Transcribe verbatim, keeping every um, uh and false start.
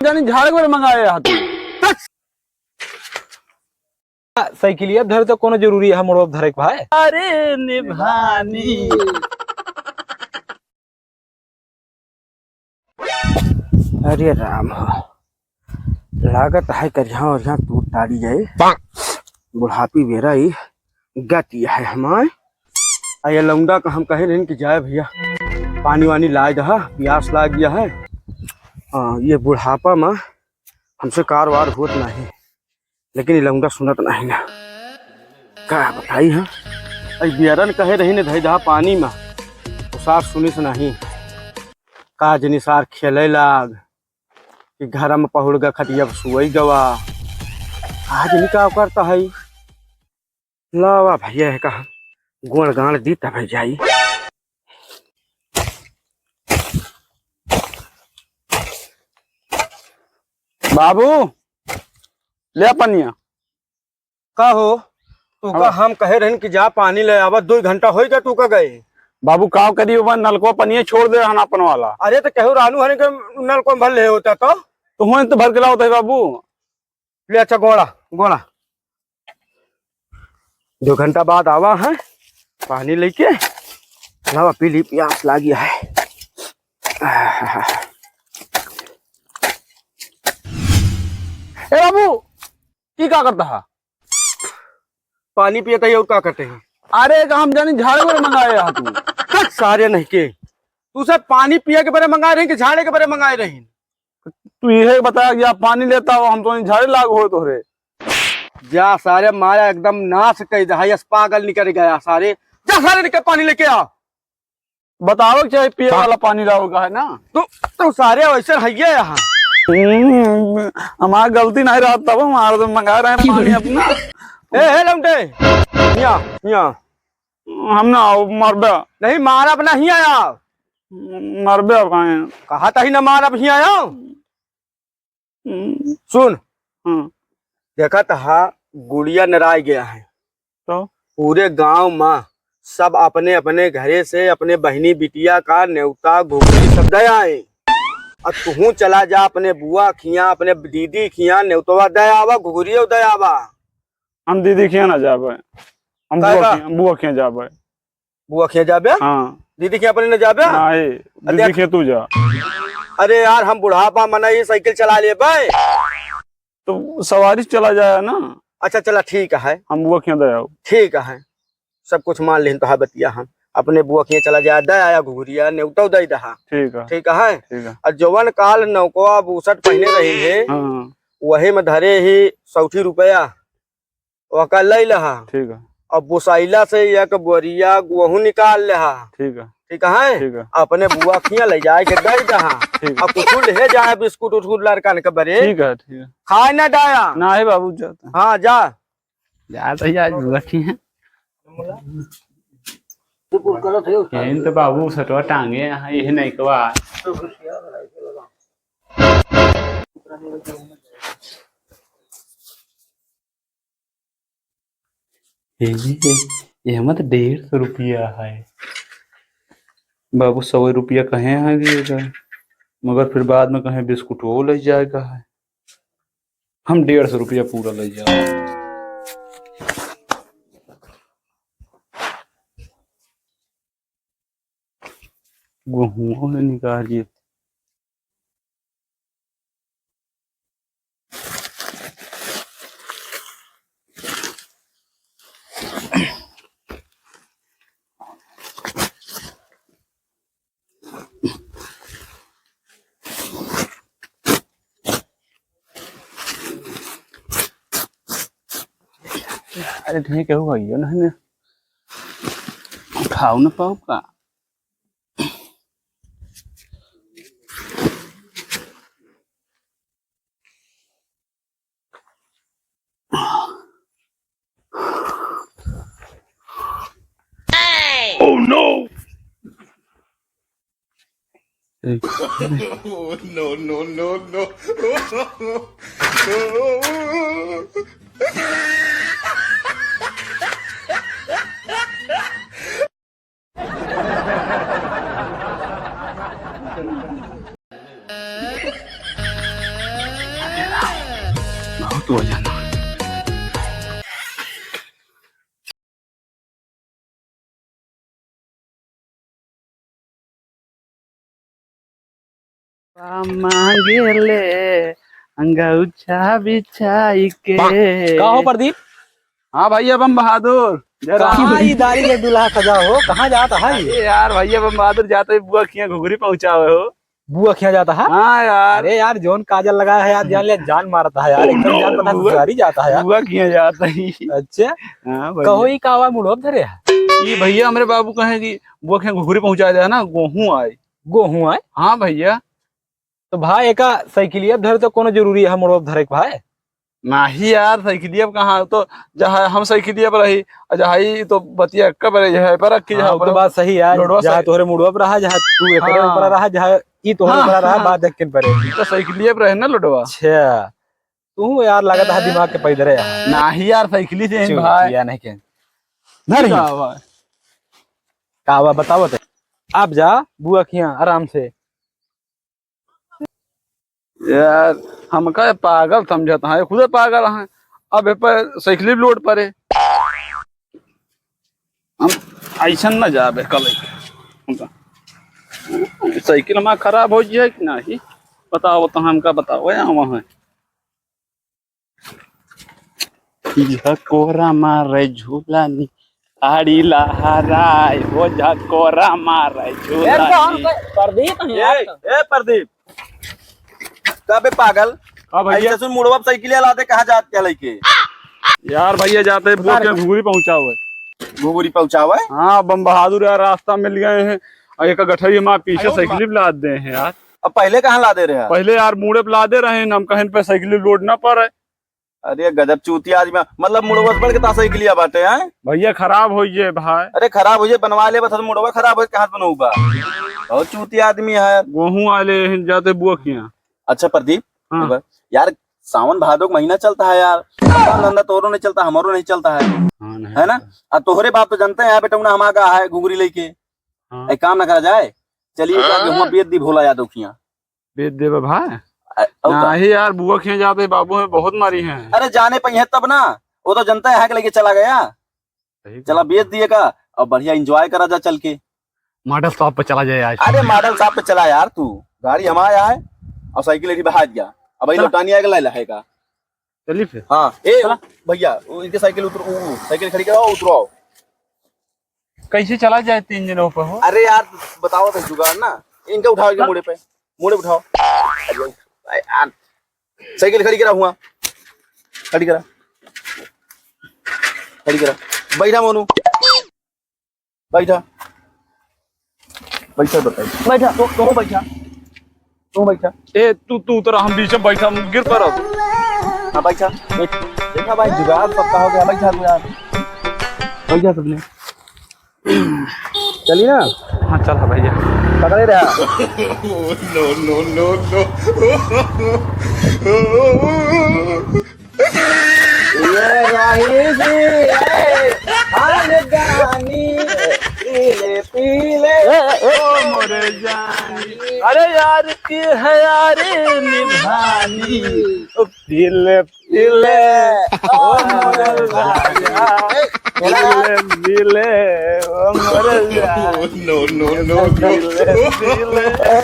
जानी झाड़े के बेरे मंगाए हा तू। साइकिलिया धरे तो कोनो जरूरी है, मोड़वा धरे के भाई। अरे निभानी। अरे राम हो, लागत है करिहा ओरिहा टूट टारी जाए। बुढ़ापी बेरा ही गति है हमार। आ ये लौंडा का हम कहे रहन कि जाए भैया, पानी वानी लाए दहा, प्यास लाग गया है। हाँ, ये बुढ़ापा में हमसे कारवार होत नहीं, लेकिन ये लौंडा सुनत नहीं ना। का बताई हम? अई बियरन कहे रही ने धई दहा पानी में, तो सार सुनिस नहीं। का जनी सार खेले लाग कि घर में पहुड़ गा खटिया पे सुई गवा। आज नहीं का करता है। लावा भैया है कहा, गोड़ गाड़ दी तब जाई। बाबू, ले पनिया। का हो, तू का हाँ। हम कहे रहन कि जा पानी ले आवा, दो घंटा होई गया तू का गए। बाबू, का करी, वो नलको पनिया छोड़ दे हन अपन वाला। अरे तो कहू रानू हरे के नलको भर ले होता तो। तो होए तो भर के लाओ तो बाबू। ले अच्छा, गोड़ा, गोड़ा। दो घंटा बाद आवा है पानी लेके, लावा पी ली, प्यास लागी है। ए बाबू, ई का करता है? पानी पियत ही और का करते हैं? अरे, का हम जानी झाड़े में मंगाए हा तू। हट सारे नहीं के, तू सब पानी पिए के बेरे मंगाए रही कि झाड़े के बेरे मंगाए रही? तू इहे बता कि आप पानी लेता हो, हम तो झाड़े लाग हो तोहरे। जा सारे, मारा एकदम नाश कर दे, यस पागल निकल गया सारे। जा सारे, निकल पानी लेके आ। बताओ, चाहे पिए वाला पानी लाओ का है ना? तू, तू सारे वैसे हइये यहाँ। हम्म, हमार गलती नहीं रहत तब हमार तो मंगा रहे हैं पानी अपना। ए, हे लौंडे, हिया, हिया। हम ना आओ, मरबे। नहीं, मारब ना, हिया आओ। मरबे अब काहे? कहा तही ना मारब, हिया आओ। हम्म। सुन। हम्म। देखत हा, गुड़िया नराय गया है। तो? पूरे गांव मा सब अपने अपने घरे से अपने बहिनी बिटिया का नेवता घुघरी सब दे आए। अब तुहूँ चला जा अपने बुआ खिया, अपने दीदी खिया नेवतवा दे आवा, घुघरियो दे आवा। हम दीदी खिया ना जाबे, हम काहे बुआ का? खिया, बुआ खिया जाबे। बुआ खिया जाबे? हाँ। दीदी खिया अपने न जाबे? नहीं, आ दीदी देख। खिया तू जा। अरे यार, हम बुढ़ापा मना ये साइकिल चला लेबे। तो सवारी चला जाए ना। अच्छा चला, ठीक है। हम बुआ खिया दे आओ। ठीक है, सब कुछ मान लेन तो है बतिया हम। अपने बुआ खिया चला जाए, दे आया घुघरिया, नेवता दे दहा। ठीक है। ठीक है। ठीक है। और जवन काल नौकवा बुसट पहने रही है, हाँ। वही में धरे ही सौठी रुपया। ओका लई लहा। ठीक है। अब बुसाइला से एक बोरिया गोहूं निकाल लेहा। ठीक है। ठीक है? ठीक है। अपने बुआ खिया ले जाए के दे दहा। ठीक है। अब कुछ ले जाए बिस्कुट उस्कुट लड़कन के बरे। ठीक है, ठीक है। खाए ना डाया। ना है बाबू, जाता। हाँ, जा। जा तो जा, बुआ खिया। यही तो बाबू सटवा टांगे यहाँ, यही नहीं कवा। ए, ए, एहमा त डेढ़ सौ रुपया है। बाबू सौ रुपया कहे है दिएगा, मगर फिर बाद में कहे बिस्कुट वो ले जाएगा है। हम डेढ़ सौ रुपया पूरा ले जाओ। गेहूं निकालिए। अरे, ढेर केहू हइयो नहीं ने। उठाओ न पाओ का? Oh no! No, no, no, no. तू आ जाना। मांगे ले अंगूछा बिछाई के। का हो प्रदीप? हाँ भैया बम बहादुर, जरा कहाँ ई दाढ़ी के दूल्हा सजा हो? कहाँ जात है? अरे यार भैया बम बहादुर जात है बुआ खियाँ घुघरी पहुँचावे हो। बुआ खियाँ जात है? हाँ यार। अरे यार जौन काजल लगाया है यार, जान ले जान मारत है यार, एकदम जान पता बुआ, ससुरारी जात है यार। बुआ खियाँ जात है। अच्छा। हाँ भैया। कहो ई कावा मुड़वा धरे है? ई भैया हमरे बाबू कहे कि बुआ खियाँ घुघरी पहुँचा दे है ना, गोहूँ आए। गोहूँ आए? हाँ भैया। तो भाई एका साइकिलिया पे धरे तो कोनो जरूरी है मुड़वा पे धरे के भाई? नाही यार, साइकिलिया पे कहाँ, तो जहाँ हम साइकिलिया पे रही, और जहाँ ई तो बतिया कब रही है, पर रखी हाँ, जहाँ वो पर तो बात सही है। लोडवा जहाँ साइ- तोहरे मुड़वा पे रहा, जहाँ तू एकरे हाँ। ऊपर रहा, जहाँ ई तोहरे हाँ, ऊपर रहा, हाँ। बात एक किन परे। तो साइकिलिया पे रहे ना लोडवा। अच्छा, तू यार लगत है दिमाग के पैदरे है। नाही यार, साइकिली से ही भाई। चूतिया नहीं के। नहीं नहीं। का बा? का बा, बताओ तो। आप जा, बुआ खियाँ आराम से। यार, हमका पागल समझत हैं, खुदे पागल हैं। अब ए पर साइकिल लोड परे, हम ऐसन न जाबे कल। साइकिल हमार खराब हो जाए कि नाही, बताओ तो, हमका बताओ, यहाँ वहाँ। झकोरा मारे झूलानी, आड़ी लहराए हो, झकोरा मारे ए, झूलानी। कौन से? प्रदीप हैं यार। ए, ए, प्रदीप, का बे पागल? का भैया? ऐसे सुन, मुड़वा पे साइकिलिया लादे, कहाँ जात क्या लइके? यार भैया जाते हैं, बुआ के घुघरी पहुँचावे। घुघरी पहुँचावे? हाँ, बम बहादुर यार रास्ता मिल गए हैं, और एक गठरी हमारे पीछे साइकिल भी लाद दे हैं यार। अब पहले कहाँ लादे रहे? पहले यार मुड़े पे लादे रहे हैं, हम कहें पे साइकिल लोड ना पड़े। अरे गजब चूतिया आदमी, मतलब मुड़वा से बढ़ के ता साइकिलिया बाटे हैं? भैया खराब हो गए भाई। अरे खराब हो गए, बनवा ले बस, मुड़वा खराब हो कहाँ से बनऊबा? बहुत चूतिया आदमी है। गोहूँ आले हैं, जाते बुआ खियाँ। अच्छा प्रदीप, हाँ। एक बार, यार सावन भादो का महीना चलता है यार, काम धंधा तोरो नहीं चलता, हमारो नहीं चलता है, हाँ, नहीं है ना? चलता। आ तोहरे बाप तो जानते हैं यार बेटौना हमारा है घुघरी लेके, हाँ। एक काम ना करा जाए, चलिए क्या हाँ। गेहूँ बेच दी भोला यादव खियाँ। बेच देबे भाई। अ, और का? नाही यार, बुआ खियाँ जाते बाबू हैं, बहुत मारी हैं। अरे जाने पइहें तब ना, वो तो जनता है कि लेके चला गया। सही चला बात। बेच दिए का, और बढ़िया enjoy करा जा चल के। Model shop पे चला जाए आज। अरे model shop पे चला यार तू, गाड़ी हमारा है और साइकिल एठी बहा दिया, अब चला। लौटानी आएगा, ला है का? चलिए फिर। हाँ, ए चला। भैया, वो इनके साइकिल उतर, वो, वो, साइकिल खड़ी कराओ, उतरवाओ। कैसे चला जाए तीन जनों पे हो? अरे यार, बताओ तो जुगाड़ ना, इनका उठाओ, इनके मुड़े पे, मुड़े उठाओ। अरे यार, साइकिल खड़ी करा हुआ, खड़ी करा, खड़ी करा, बैठा मोनू, बैठा, बैठा बताइए, बैठा। तो, तो बैठा। तू बैठा। ए, तू, तू उतरा, हम बीच में बैठा, हम गिर पड़ब। हाँ, बैठा, बैठ। देखा भाई, जुगाड़ पक्का हो गया, बैठा तू यार। बैठा सबने। चलिए ना। हाँ, चला भैया। पकड़े रहा। No, no, no, no। ये रही सी है खानदानी, पीले पीले। ए, ए, ए। ओ मोरे जानी, अरे यार की है यार निभानी, ओ पीले पीले, ओ मोरे राजा, पीले पीले, ओ मोरे राजा। No, no, no, no। पीले पीले।